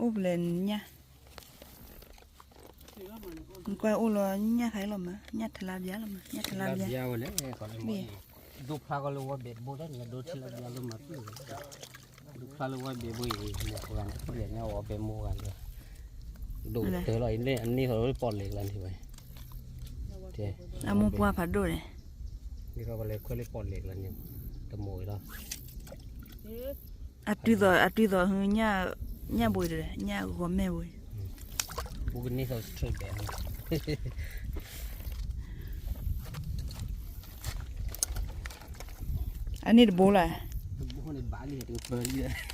အိၣ်ဖဲလဲၣ်ညၣ်, နကွၢ်အိၣ်လီၤညၣ်ခါအံၤလီၤမး, ညၣ်ထလါဘျါလီၤမး, ညၣ်ထလါဘျါ, ဘျါဝဲလဲၣ်, ဘ့ၣ်, ဒိၣ်ဖျါကီလၢဝဲဘဲတဘိလၢ နဒိၣ်ထလါဘျါလၢမၤပ့ၢ်ဝဲ, ဒိၣ်ဖျါလၢဝဲဘဲဘိအံၤ မိၢ်ပှၢ်န့ၣ် ပှၤညါဝဲဘဲမိၢ်ဂၤလၢ ဒိၣ်တၢ်လီၤအံၤန့ၣ် အန့ၢ်ဃီလၢပီၣ်လဲၣ်ကျါန့ၣ်ဝဲ, အမိၢ်ပှၢ်ဖးဒိၣ်န့ၣ်, န့ၢ်ဃီပလဲၤခွဲလၢပီၣ်လဲၣ်ကျါန့ၣ်, တမိၢ်အံၤလီၤ. အတုၤသိး အတုၤသိး ညၣ်ဘိအံၤတဒၣ် ညၣ်ဂီၤမဲၢ်ဘိအံၤ, ဘူးကန့ၢ်သိး straight ဘဲ, အန့ၣ်တဘိလီၤ,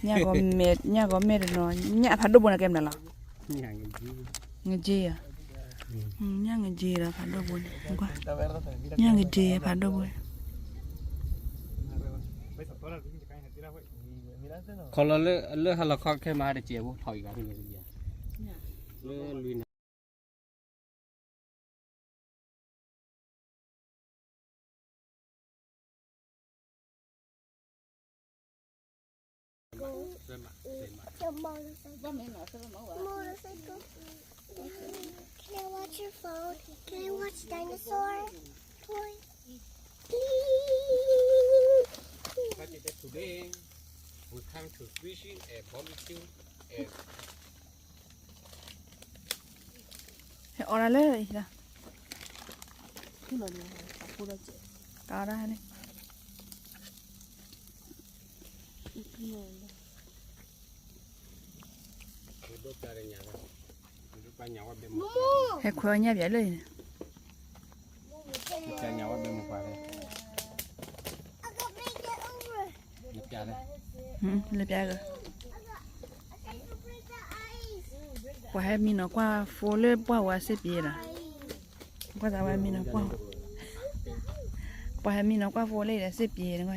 ညၣ်ဂီၤမဲၢ်တနီၤ ညၣ်အဖးဒိၣ်ဘိန့ၣ်ကဲမနုၤလီၤ, ငက့ယၤ, ညၣ်ငက့ဒီးဖးဒိၣ်ဘိန့ၣ်, ညၣ်ငက့ဖးဒိၣ်ဘိ ခီလီၤလၢ လၢဟါလီၤခီခဲမးတစဲးဖိ ထီၣ်အံၤဂၤန့ၣ်, လၢလွံၢ်နၤ Can I watch your phone? Can I watch dinosaur? Toy? Today, we come to fishing and barbecue and Hê ora lê, ka ora hê. Hê khua nha bia lê. Lê pia gơ. Pua hê mi nọ qua phô lê pua wa sê pia nọ. Qua ta wa mi nọ qua. Pua hê mi nọ qua phô lê sê pia nọ.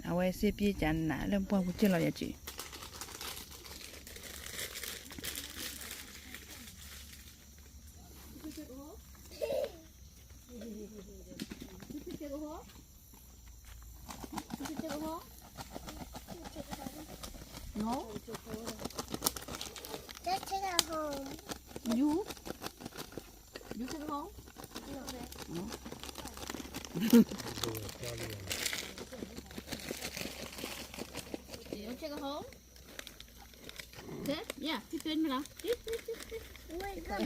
Awe sê pia chả nà lê pua ku chê lo ya chữ. No? Just take it home. You? You take it home? No. You take it home? Okay? Yeah, you take it home.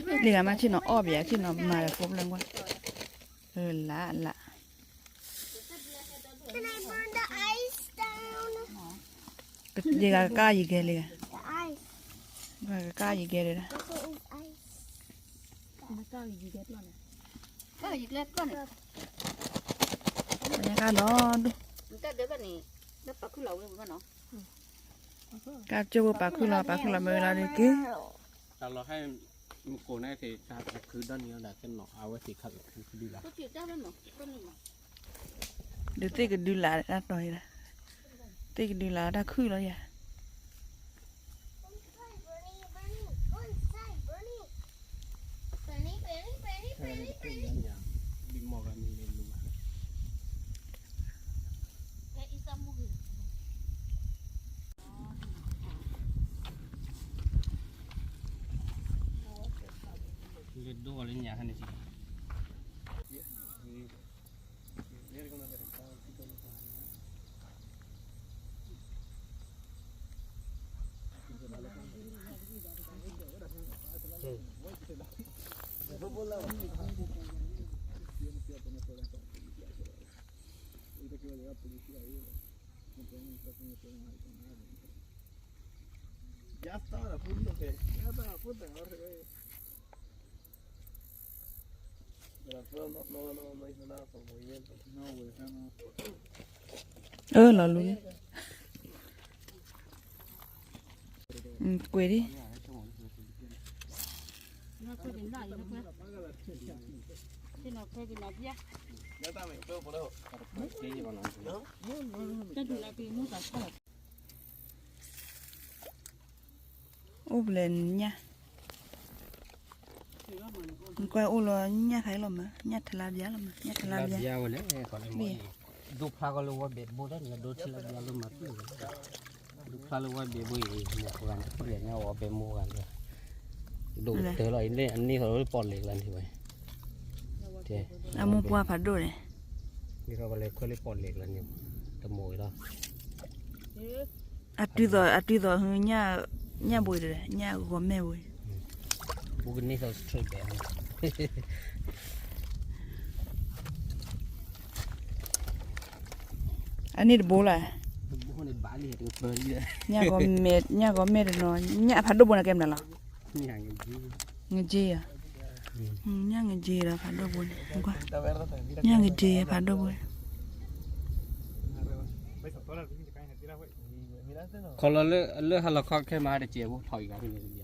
လံဂၤမး ဆ့ၣ်နီၤအီၣ်ဘၣ် ဆ့ၣ်နီၤမၤဒီးဖိပလၢကွၢ် လၢလၢ Can I burn the ice down? လံဂၤကကါယံၤကဲလံဂၤ The ice. ကကါယံၤကဲဒီး This one is ice. ကါလီၤဒိၣ် ကါကၠိဖိပာ်ခုၣ်လီၤ ပာ်ခုၣ်လီၤ မ့ၢ်ဝဲလီၤဒုးက့ တၢ်လီၤဟဲ မုၢ်ကိးန့ၣ်သ့ၣ် တၢ်ခုဒီနံၤအီၤဒၣ်ကဲနီၤ အဝဲသ့ၣ်ခးကခုဒုလၢ် ဒုးသ့ၣ်ကဒုလၢ်တၢ်တီၤအံၤလီၤ သ့ၣ်ကဒုလၢ်တၢ်ခုလီၤယၤ လၢဒိၣ်လၢညါခါန့ၣ် Ya estaba la punta, ya estaba la punta, ahora se ve. Pero no, no, no, no hizo nada por movimiento. No, güey, acá no. အၢ လီၤလူၤ ကွံာ်ဒံး အိၣ်ဖဲလဲၣ်ညၣ်, နကွၢ်အိၣ်လီၤညၣ်ခါအံၤလီၤမး, ညၣ်ထလါဘျါလီၤမး, ညၣ်ထလါဘျါဝဲလဲၣ်, ဘ့ၣ်, ဒိၣ်ဖျါကီလၢဝဲဘဲတဘိလၢ နဒိၣ်ထလါဘျါလၢမၤပ့ၢ်ဝဲ ဒုးဖျါလၢဝဲဘ့ၣ်ဘိအံၤ မိၢ်ပှၢ်န့ၣ် ပှၢ်ညါအီၤဘဲမိၢ်ဂၤလၢ ဒိၣ်ကတၢၢ်လီၤအံၤ လၢအန့ၢ်ဃီၤလၢပီၣ်လဲၣ်ကျါန့ၣ်ဝဲ အမိၢ်ပှၢ်ဖးဒိၣ်န့ၣ် န့ၢ်ဃီၤပလဲၤခွဲလၢပီၣ်လဲၣ်ကျါန့ၣ် တမိၢ်အံၤလီၤ အတုၤသိး အတုၤသိး ညၣ်ဘိအံၤတဒၣ် ညၣ်ဂီၤမဲၢ်ဘိအံၤ ဘူးကန့ၢ်သီ straight ဘဲ အန့ၣ်တဘိလၢ ညၣ်ဂီၤမဲၢ်တနီၤ ညၣ်ဖးဒိၣ်ဘိန့ၣ်ကဲမနုၤလီၤ ငက့ယၤ ညၣ်ငက့ဒီးဖးဒိၣ်ဘိန့ၣ် ညၣ်ငက့ဖးဒိၣ်ဘိန့ၣ် ခီလီၤလၢဟါလီၤခီခဲမးတစဲးဖိထီၣ်အံၤဂၤ